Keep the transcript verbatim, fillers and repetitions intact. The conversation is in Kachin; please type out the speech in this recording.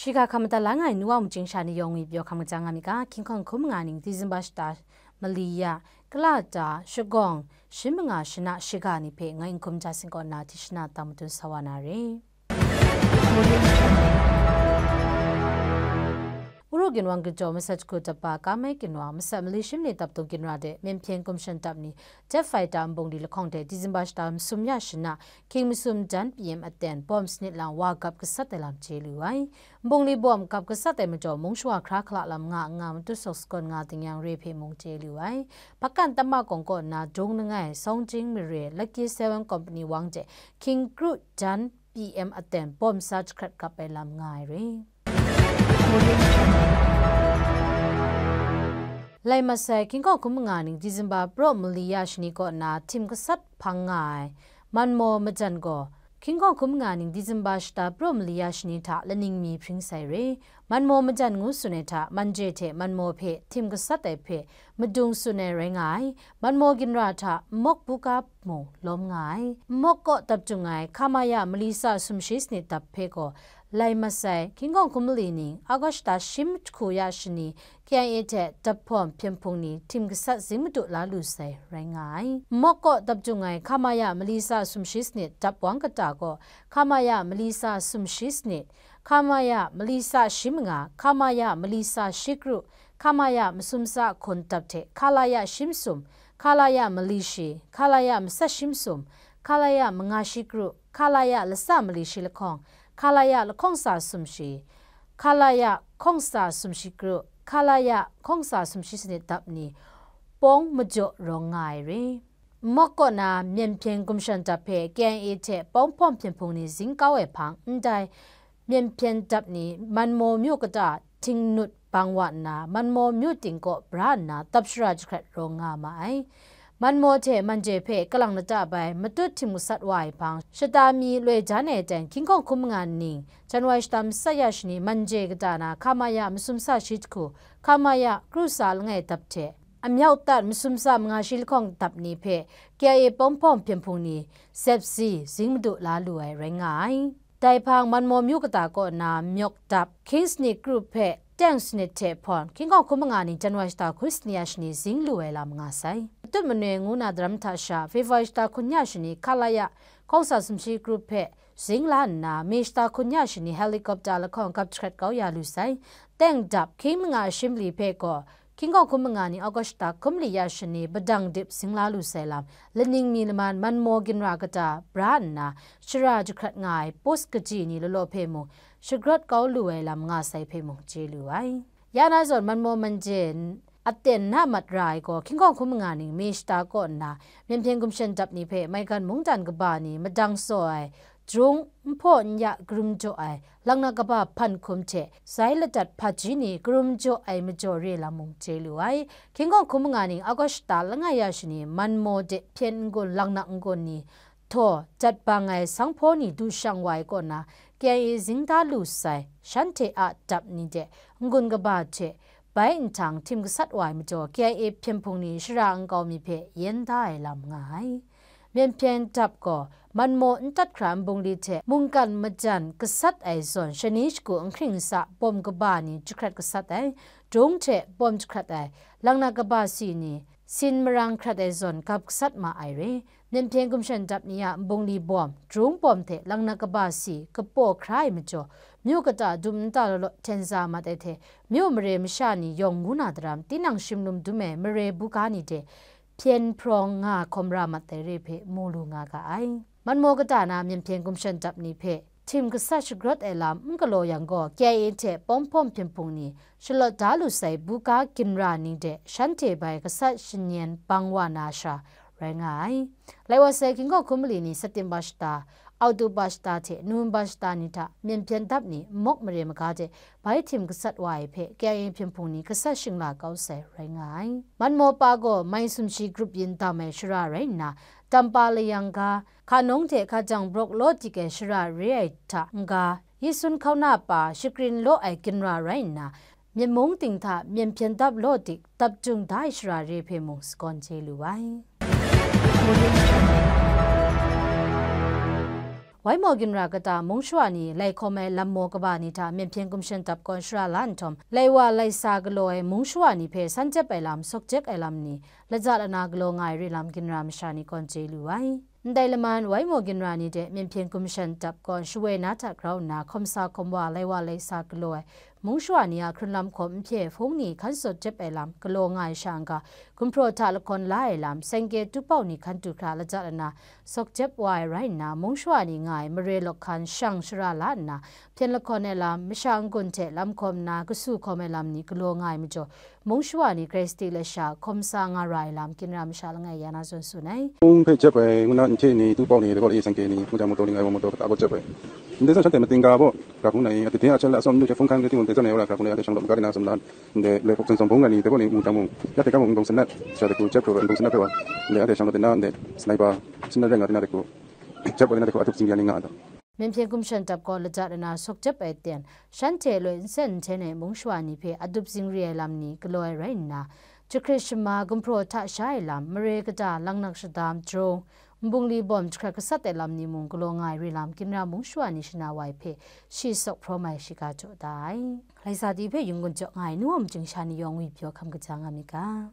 Shiga hkam madat la nga ai nu wa mung chying sha ni yawng ngwi pyaw hkam kajang nga mi ga, hkying hkawng hkum nga ning Disemba shata mali ya, kala ta, shagawng, shi manga shana shiga ni hpe ngai n hkum ja sing kaw nna, hti shana tang madun sa wa na re. Uru ginwang kajaw masat jahku dapa Kamai ginwang masat mali shim ni dap dung ginra de Myen hpyen gumshan dap ni jet fighter nbung li lahkawng de Disemba shata masum ya shana hkying masum jan P M aten bawm sanit lang wa gap gasat ai lam chye lu ai. Nbung li bawm gap gasat ai majaw mung shawa hkra hkala lam nga nga matut sawk sakawn nga ting yang re hpe mung chye lu ai. Hpakan tamma kawng kaw nna dung langai Songjing mare Lucky Seven Company wang de hkying kru jan P M aten bawm sa jahkrat gap ai lam nga ai re. Lai masai hkying hkawng hkum nga ning Disemba praw mali ya shani kaw nna htim gasat hpang nga ai Manmaw majan gaw, hkying hkawng hkum nga ning Disemba shata praw mali ya shani hta laning mi hpring sai re. Manmaw majan ngu tsun ai hta, Manje hte Manmaw hpe htim gasat ai hpe madung tsun ai rai nga ai. Manmaw ginra hta nmawk buga mung lawm nga ai. Nmawk kaw dap jung ai Kamaya mali sa sumshi sanit dap hpe gaw, lai masai hkying hkawng hkum mali ning August shata shim jahku ya shani K I A hte dap hpawm hpyen hpung ni htim gasat zing madu la lu sai rai nga ai. Nmawk kaw dap jung ai Kamaya mali sa sumshi sanit dap wang kata gaw, Kamaya mali sa sumshi sanit, Kamaya mali sa shi manga, Kamaya mali sa shi kru, Kamaya masum sa hkun dap hte Kalaya shi masum, Kalaya mali shi, Kalaya masat shi masum, Kalaya manga shi kru, Kalaya lasa mali shi lahkawng, Kalaya lahkawng sa sumshi, Kalaya hkawng sa sumshi kru, Kalaya hkawng sa sumshi sanit dap ni pawng majaw rawng nga ai re. Nmawk kaw na Myen hpyen gumshan dap hpe K I A hte pawng hpawm hpyen hpung ni zing kau ai hpang, ndai Myen hpyen dap ni Manmaw myu kata htingnut bang wa nna, Manmaw myu ting kaw bra nna dap shara jahkrat rawng nga ma ai. Manmaw hte Manje hpe kalang lata bai matut htim gasat wa ai hpang, shata mi loi jan ai aten hkying hkawng hkum nga ning, January shata masat ya shani Manje kata na Kamaya masum sa shi jahku, Kamaya kru sa langai dap hte, amyawk tat masum sa manga shi lahkawng dap ni hpe K I A pawng hpawm hpyen hpung ni zep si zing madu la lu ai rai nga ai. Dai hpang Manmaw myu kata kaw na myawk dap, King's Knee Group hpe teng sanit hte hpawn, hkying hkawng hkum manga ni January shata hkun sani ya shani zing lu ai lam nga sai. Matut manoi ngu na daram hta sha, February shata hkun ya shani Kalaya hkawng sa sumshi group hpe zing la nna, May shata hkun ya shani helicopter lahkawng gap jahkrat kau ya lu sai. Teng dap, hkying manga shim li hpe gaw, hkying hkawng hkum manga ni August shata hkum li ya shani padang dip zing la lu sai lam, laning mi laman Manmaw ginra kata bra nna, shara jahkrat nga ai post kaji ni law law hpe mung, shagrawt kau lu ai lam nga sai hpe mung chye lu ai. Ya na zawn Manmaw Manje aten na mat ra ai gaw, hkying hkawng hkum manga ning May shata kaw nna, Myen hpyen gumshan dap ni hpe maigan mungdan kaba ni madang saw ai, jung n hpaw n ya karum jaw ai, laknak kaba hpan hkum hte zai ladat hpaji ni karum jaw ai majaw re lam mung chye lu ai. Hkying hkawng hkum manga ning August shata langai ya shani Manmaw de hpyen n-gun laknak n-gun ni htaw jat bang ai sanghpaw ni du shang wa ai kaw na, K I A zing da lu sai, shanhte a dap ni de n-gun kaba hte bai nhtang htim gasat wa ai majaw, K I A hpyen hpung ni shara nkau mi hpe yen da ai lam nga ai. Myen hpyen dap gaw, Manmaw n tat hkra nbung li hte mungkan majan gasat ai zawn, shani shagu nhkring nsa bawm kaba ni jahkrat gasat ai, jung hte bawm jahkrat ai, laknak kaba si ni, sin marang hkrat ai zawn gap gasat ma ai re. Myen hpyen gumshan dap ni a nbung li bawm, jung bawm hte laknak kaba si kapaw hkra ai majaw, myu kata dum nta law law hten za mat ai hte, myu mare masha ni yawng ngu na daram, tinang shimlum dum ai mare buga ni de hpyen hprawng nga hkawm ra mat ai re hpe mu lu nga ga ai. Manmaw kata na Myen hpyen gumshan dap ni hpe htim gasat shagrawt ai lam n galaw yang gaw, K I A hte pawng hpawm hpyen hpung ni shalawt da lu sai buga ginra ni de shanhte bai gasat shanyen bang wa na sha rai nga ai. Lai wa sai, hkying hkawng hkum mali ni September shata, October shata hte November shata ni hta Myen hpyen dap ni nmawk mare maga de bai htim gasat wa ai hpe K I A hpyen hpung ni gasat shingla kau sai rai nga ai. Manmaw pa gaw mai sumshi grup yin dam ai shara rai nna, Dampa layang ga, Hkanung hte Hkajang brawk law dik ai shara re ai hta n-ga, Yisun hkauna pa shakrin law ai ginra rai nna, Myen mung ting hta Myen hpyen dap law dik dap jung da ai shara re hpe mung sagawn chye lu ai. Wai maw ginra kata mung shawa ni lai hkawm ai lam maw kaba ni hta Myen Hpyen Gumshan Dap kaw shara la nhtawm, lai wa lai sa galaw ai mung shawa ni hpe san jep ai lam, sawk jep ai lam ni, laja lana galaw nga ai re lam ginra masha ni gawn chye lu ai. Ndai laman, wai maw ginra ni de Myen Hpyen Gumshan Dap kaw shawoi na hta grau nna, hkawm sa hkawm wa, lai wa lai sa galaw ai mung shawa ni a hkrun lam hkawm n hpye hpung ni hkan sawk jep ai lam galaw nga ai sha n-ga, gumhpraw hta lahkawn la ai lam, sengke tupau ni hkan du hkra laja lana sawk jep wa ai rai nna, mung shawa ni nga ai mare lawk hkan shang shara la nna, hpyen lahkawn ai lam, masha n-gun hte lam hkawm nna kasu hkawm ai lam ni galaw nga ai majaw, mung shawa ni grai sadi lasha hkawm sa nga ra ai lam, ginra masha langai ya na zawn tsun ai. Hpung hpe jep ai, ngu na nhte ni, tupau ni, dai gaw le sengke ni, ngu jang motor ni, ngai wa motor kata gaw jep ai. Ndai zawn shanhte matsing ga baw, hkra hpung na i, a dade a chal la atsawm lu hte hpung hkan grai timung dai zawn e wa la hkra hpung na i, a dai shang lawm ga de na atsawm la, ndai loi hpuk zawn zawn bung na ni, dai gaw ni ngu jang mung, ya hte ga mung nbung sanat, sha de ku jep hkru, nbung sanat hpe wa, ndai a dai shang lawm de na, ndai sniper, shana reng nga de na de ku, jep wa de na de ku, a dup zingri ai ni nga ai ta. Myen Hpyen Gumshan Dap kaw laja lana sawk jep ai ten, shanhte loi nsen nhten ai mung shawa ni hpe a dup zingri ai lam ni galaw ai rai nna, jahkrit shama gumhpraw hta sha ai lam, mare kata, langnak shadam, drone, nbungli bawm jahkrat gasat ai lam ni mung galaw nga ai re lam, ginra mung shawa ni shana wa ai hpe shi sawk hprawm ai shiga jaw da ai. Lai sa di hpe yung gun jaw nga ai nu wa majing sha ni yawng ngwi pyaw hkam kaja nga myit ga.